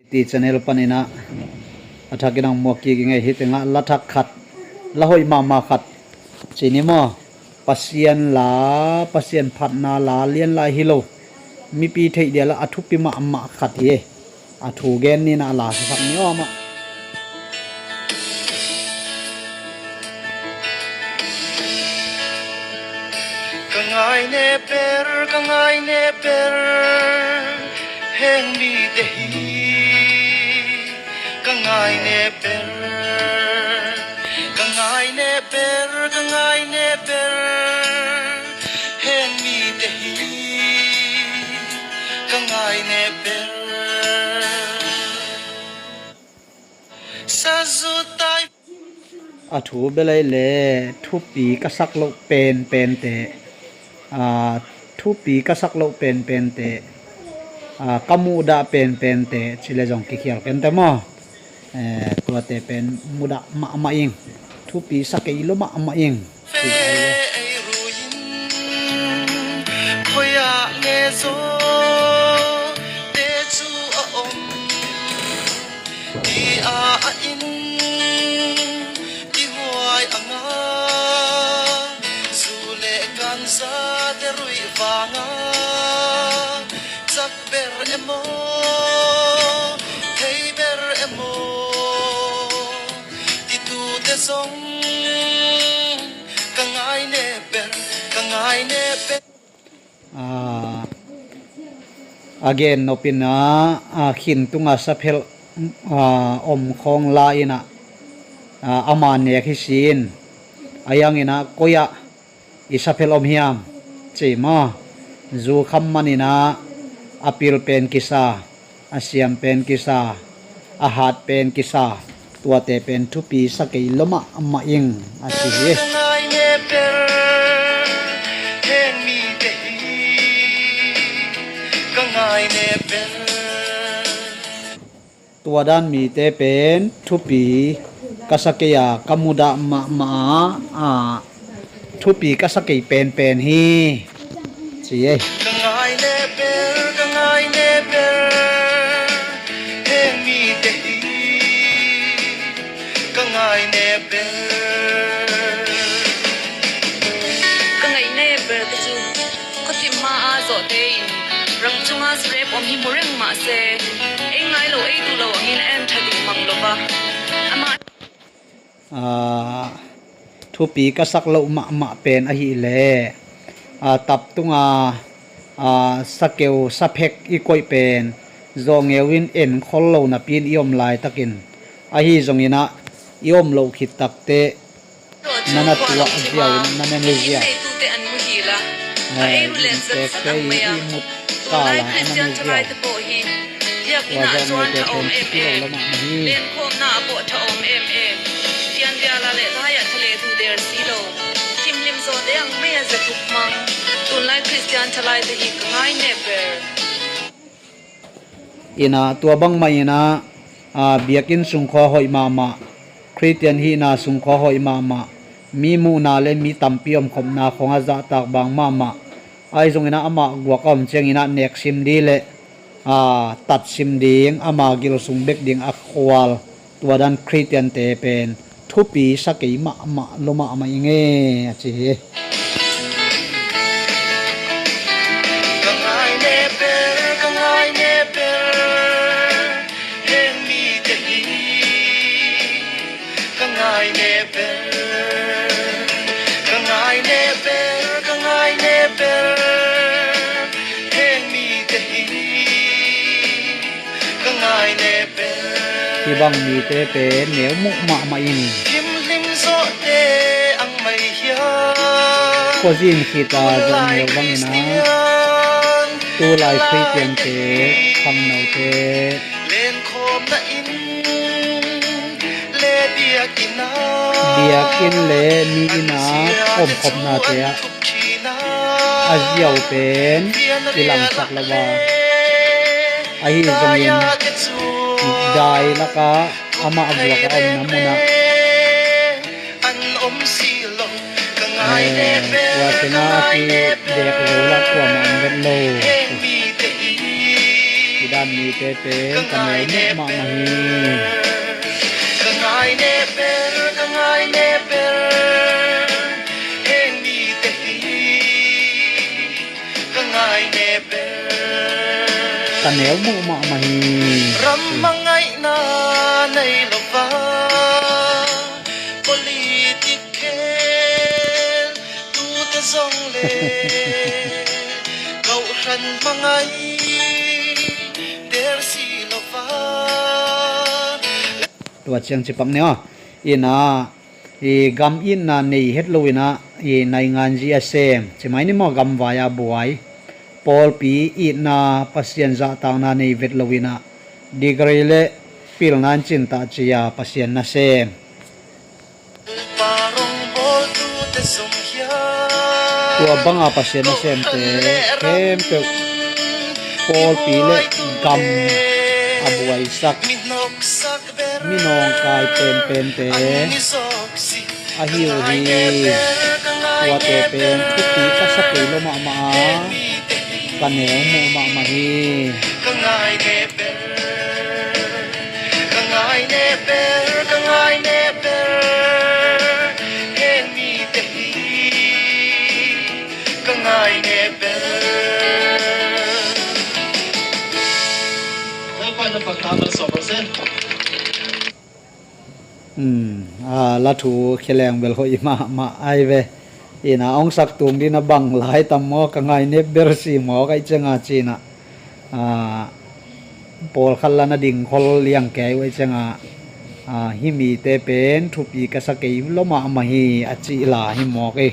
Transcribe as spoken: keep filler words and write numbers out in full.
Ti channel panin ah a thak in ang muak kik i ngei hi tengah la thak khat, la hoih mahmah khat ci ni maw? Pasian la, Pasian phatna la lian lai hi lo, mipi theih dia la a thupi mahmah khat hi. A thu gen ni na la sasak ni aw mah. Ka ngai ne ber, ka ngai ne ber, heng mite hi. Ka ngai ne ber, ka ngai ne ber, ka ngai ne ber, heng mite hi. Ka ngai ne ber. Sa zu tai. A thu belai le thupi ka sak loh penpente, a, thupi ka sak loh penpente, a, ka muhdah penpente ci le zong kikhial kente maw? Eh, tuate pen mudah mahmah ing, thupi sa kei lo mahmah ing. Ei ruin khuaia nge zaw te cu a om. Ti a a in ti huai a nga. Zu le kan za te ruih vanga. Cak ber emaw, thei ber emaw, ti tute zong ka ngai ne ber, ka ngai ne ber. A, a gen nopin ah, a, khin tunga saphel, a, om khawng la in ah, a, ama nek hi sin. A yang in ah koi ah i saphel om hiam? Ci maw? Zu kham manin ah a pil pen kisa, a siam pen kisa, a hat pen kisa, tuate pen thupi sa kei lo mahmah ing a ci hi. Tua dan mite pen thupi ka sa kei a, ka mudah mahmah a, a, thupi ka sa kei penpen hi. Ci ei. Ka ngai ne ber, ka ngai ne ber, heng mite hi. Ka ngai ne ber. Ka ngai ne ber te cu khuathim ma a zawhte in rang cunga sirep om hi mu reng mah se, ei ngai lo, ei duh lo angin a en ṭha duh mang lo va. Amah Aa, thupi ka sak loh mahmah pen ahih leh, aa, tap tunga, aa, sakeu saphek i koih pen zawngeu in en khol lo napi in i om laitakin, ahi zongin ah i om loh khit takteh na na tuah ziau in na na ne ziau. Ei, inntekte i mut kal a na ne ziau. Biakinn ah zuan ṭha om em em. Lenkhawmna ah pawh ṭha om em em. Fianbiala le lai ah thale duhder si lo. Himhim zawte ang mei a za thuk mang. Tunlai Khristian ṭhalaite hi ka ngai nep ber. Inah tua bangmah inah, aa, biakinn sungkhua hoih mahmah, Khristian hihna sungkhua hoih mahmah, mi muhna le mi tampi omkhopna khawng a zahtak bang mahmah. Ahi zongin ah amah guak a om ciangin ah nek sim ding le, aa, tat sim ding, ama gil sung bek ding a khual, tua dan Khristiante pen thupi sa kei mahmah lua mahmah ing e, a ci hi. Ka ngai ne ber, ka ngai ne ber, heng mite hi. Ka ngai ne ber, ka ngai ne ber, ka ngai ne ber, heng mite hi. Ka ngai ne ber. Hih bang mite pen neu muh mahmah in. Himhim zawhte ang mai hiam. Khuazin khit a zawh neu bangin ah, tulai Khristiante, khangnote, lenkhawmna inn le biakinn ah, biakinn le mi inn ah omkhopnate ah a ziau pen i langsak lo a, ahi zongin dai lakah amah a guak a omna munah an om si lo. Ka ngai ne ber, tua tengah a kidek lo lah kuamah an vet lo. Mite pen ka neu muh mahmah hi. Ka ngai ne ber, ka ngai ne ber, heng mite hi. Ka ngai ne ber. Ka neu muh mahmah hi. Ram mangaihna nei lo va, politic khel tute zong le, kau hran mangai der si lo va. Tua ciang cipak ni aw. Ina, i gam itna nei het lo ina, i naingan zi a sem. Ci mai ni maw, gam vai a buai. Pawlpi itna Pasian zahtakna nei vet lo ina, degree le pilna in cin tah ci a Pasian na sem. Tua banga Pasian na semte khempeuh pawlpi le gam a buaisak, mi nawngkai penpente ahi uh hi. Tuate pen thupi ka sa kei lo mahmah a, ka neu muh mahmah hi. Ka ngai ne ber, ka ngai ne ber, ka ngai ne ber, heng mite hi. Ka ngai ne ber. Lalpa na pakta malsawm lo se. Hmm, a, la thu khia leng bel hoih mahmah ai ve. Ina, ong sak tung dina bang lai tam maw, ka ngai ne ber si maw, ka i cianga cina. A, pawlkhat la na ding khol liang kei uh i cianga, a, hih mite pen thupi ka sa kei lo mahmah hi a cih la hi mawk ei.